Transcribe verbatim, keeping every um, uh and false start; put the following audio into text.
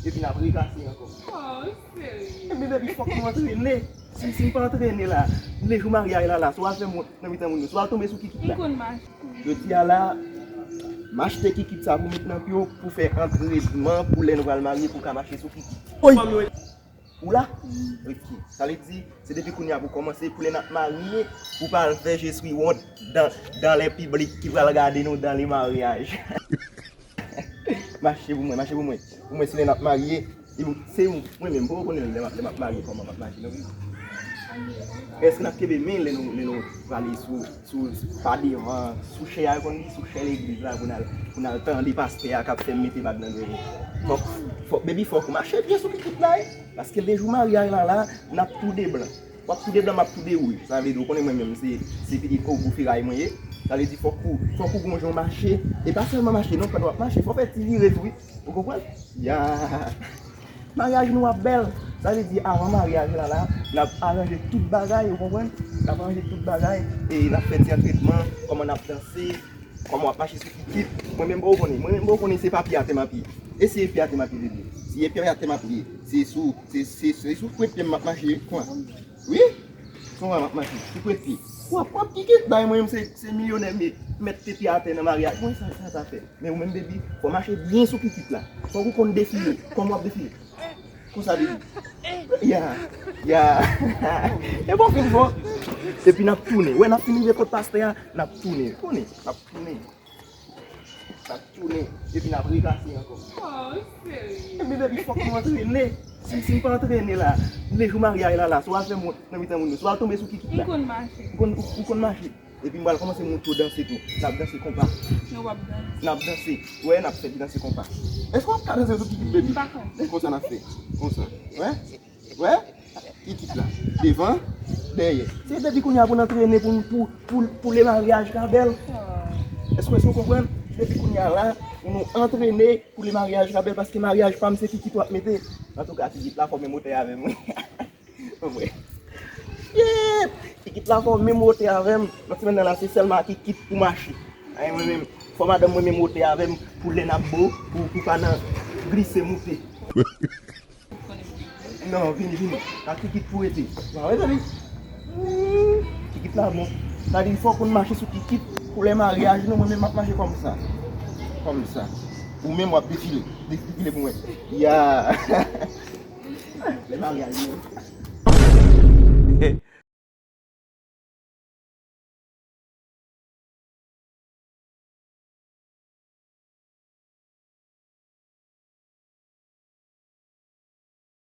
Epi n ap rekase ankò. Oh, serye. Ebyen, baby, fòk nou antrene. Si, si n pa antrene la, le jou maryaj la, la, si w al fè mont nan mitan moun yo, si w al tonbe sou kikit la. M konn mache. Jodi a la, m achte kikit sa pou met nan pye w, pou fè antrenman, pou lè nou pral marye, pou w ka mache sou kikit. Oy! Ou la? Ok. Sa vle di, se depi kounye a pou kòmanse, pou lè n ap marye, pou pa al fè je suis honte dans, dans les publics ki pral gade nou dans le mariage. Mache pou mwen, mache pou mwen. Pou mwen, si lè n ap marye, e m- se mwen menm, pou w konnen lè m ap, lè m ap marye, kòman m ap mache, non? Èske n ap kenbe men lè nou, lè nou prale sou, sou, pa devan, sou chè a, yo konn di sou chè legliz la, pou n al, pou n al tande pastè a k ap fè m mete bag nan dwèt. Fòk, fòk, baby, fòk ou mache byen sou kikit la, wi. Paske le jou maryaj la, la, n ap toude blan. W ap toude blan, m ap toude wouj. Sa vle di, ou konnen mwen menm, se, se pitit ogou feray mwen ye. Sa vle di, fòk ou, fòk ou gon jan w mache. E pa sèlman mache, non, pandan w ap mache, fò w fè ti vire tou, wi. Ou konprann? Ya! Maryaj nou ap bèl. Sa vle di, avan maryaj la, la, n ap aranje tout bagay, ou konprann? N ap aranje tout bagay, e n ap fè ti antrenman, kòman n ap danse, kòman w ap mache sou kikit. Mwen menm, bon, ou konnen, mwen menm, bon, ou konnen se pa pye atè m ap ye. E se pye atè m ap ye, bebe. Si e pye atè m ap ye, se sou, se, se, se sou kwet pye m m ap mache, wi, kòman? Wi, se konsa m ap mache, sou kwet pye. W ap, w ap kikit, bay mwen menm se, se milyonè, me, mèt te pye atè nan maryaj mwen, sa, sa, sa fè. Men ou menm, baby, fò w mache byen sou kikit la. Fòk ou konn defile, kòman w ap defile. Konsa, baby. Ya, ya. E bon, fin bon. Epi n ap tounen. Wè, n ap fin rive kot pastè a, n ap tounen. Konnen, n ap tounen. N ap tounen, epi n ap rekase ankò. Oh, serye. Ebyen, baby, fòk nou antrene. Si, si n pa antrene la, le jou maryaj la, la, si w al fè mont nan mitan moun yo, si w al tonbe sou kikit la. M konn mache. Ou konn, ou, ou konn mache. Epi m pral kòmanse montre w danse tou. N ap danse konpa. Non, w ap danse. N ap danse. Wè, n ap fè ti danse konpa. Èske w ap ka danse sou kikit, baby? M pa konn. Konsa n ap fè. Konsa. Wè? Wè? Kikit la. Devan, dèyè. Se depi kounye a pou n antrene pou, pou, pou, pou le maryaj ka bèl. Èske, èske w konprann? Depi kounye a la, pou nou antrene pou le maryaj ka bèl, paske maryaj pa m se kikit w ap mete. Antouka, kikit la fòme motè avè m, wi. Anmwey. Yee! Kikit la fòme motè avè m. Lòt semèn nan la, se sèlman ak kikit pou mache. Ay, mwen menm, fò madanm mwen menm motè avè m pou lè n ap bo, pou, pou pa nan glise moute. Non, vini, vini. Ak kikit pou rete. Wa wè, tande? Kikit la bon. Sa di fò konn mache sou kikit pou lè maryaj nou, mwen menm m ap mache kòmsa. Kòmsa. Ou menm w ap defile. Defile pou mwen. Ya. Lè maryaj nou.